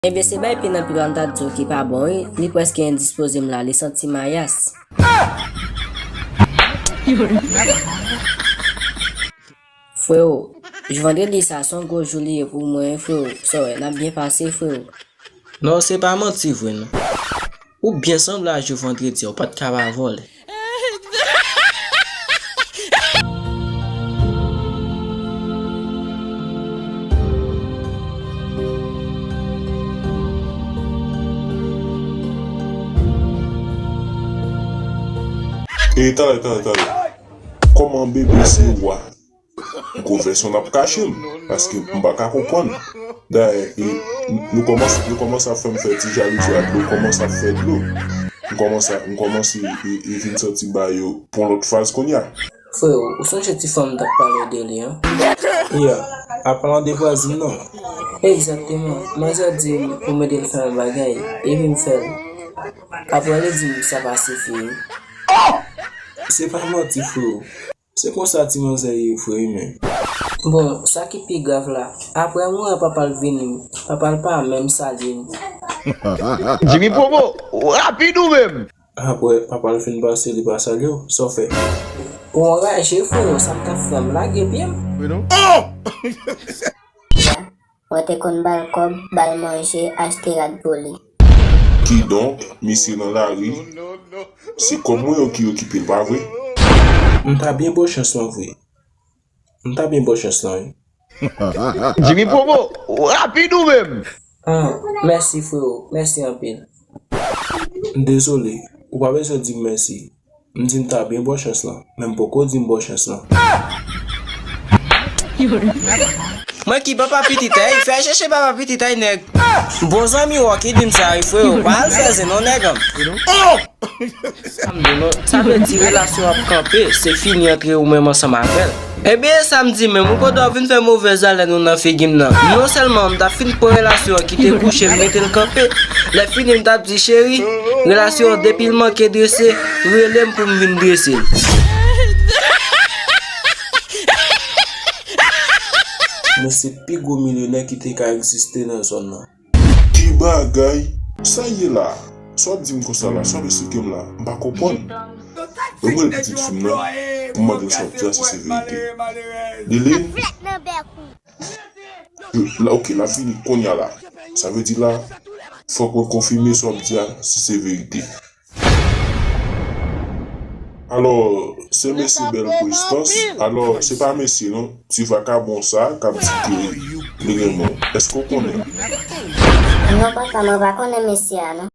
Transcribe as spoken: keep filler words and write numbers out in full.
Ebyen, se bay pye nan pye la m ta di w ki pa bon, wi. Li prèske endispoze m la, li santi mayas. Frewo, jou vandredi sa se yon gwo jou li ye pou mwen, wi, frewo. Sa w wè, n ap byen pase, frewo. Non, se pa manti vre, non. Ou byen sanble a jou vandredi a, ou pa t ka pa vòlè. E, tande, tande, tande. Kòman bebe se wa? Gwo vèsyon n ap kache m, paske m pa ka konprann. Dayè, e, nou kòmanse, nou kòmanse ap fè m fè ti jalouzi a dlo, kòmanse ap fè dlo. M kòmanse, m kòmanse, e, e vin santi bagay yo pran lòt faz kounye a. Frewo, ou sonje ti fanm m t ap pale w de li an? Yeah, a palan de vwazin nan. Egzakteman. Manzè di m pou m ede l fè yon bagay, epi m fè l. Apre li di m sa pa sifi, wi. Se pa manti, frewo. Se konsa ti manzè ye vre, wi, men. Bon, sa ki pi grav la, apre m wè papa l vini, papa l pa menm salye m. Jimmy Promo, rapid ou menm! Apre papa l fin pase, li pa salye w, sa w fè? Ou anraje, frewo, sa m t ap fè, m lage pye m. Mwen te konn ba l kòb, ba l manje, achte rad pou li. Kidonk, misye nan lari, se kòb mwen yo ki okipe l, pa vre? M ta byen ba w chans lan vre. M ta byen ba w chans lan, wi. Jimmy Promo, rapid ou menm! Ah, mèsi, frewo. Mèsi anpil. M dezole. Ou pa bezwen di m mèsi. M di m ta byen ba w chans lan, men m poko di m ba w chans lan. Mwen ki papa pitit ay, fè chèche papa pitit ay, nèg. Bon zanmi w ki di m sa, wi, frewo. Pa al fè zen non, nèg an. Sa m di nou, sa vle di relasyon ap kanpe, se fini antre ou menm ansanm avè l. Ebyen, sa m di menm, ou kote w vin fè movèz alèn ou nan figi m nan. Non sèlman m t ap fin pran relasyon an ki te kouche, m mete l kanpe. Lè fini, m t ap di, cheri, relasyon an depi l manke drese, rele m pou m vin drese l. Men se pi gwo milyonè ki te ka egziste nan zòn nan. Ki bagay? Sa ye la? Sa w ap di m konsa la? Sa w ap esplike m la? M pa konprann. Mwen rele pitit fi m nan pou m mande l sa w ap di a si se verite. Lilin? La, ok, l ap vini kounye a la. Sa vle di la, fòk mwen konfime sa w ap di a si se verite. Alò, se mesye Bèl Prestans. Alò, se pa mesye non, ti vakabon sa k ap di ke li renmen w. Èske w konnen? Non, papa, mwen pa konnen mesye a, non.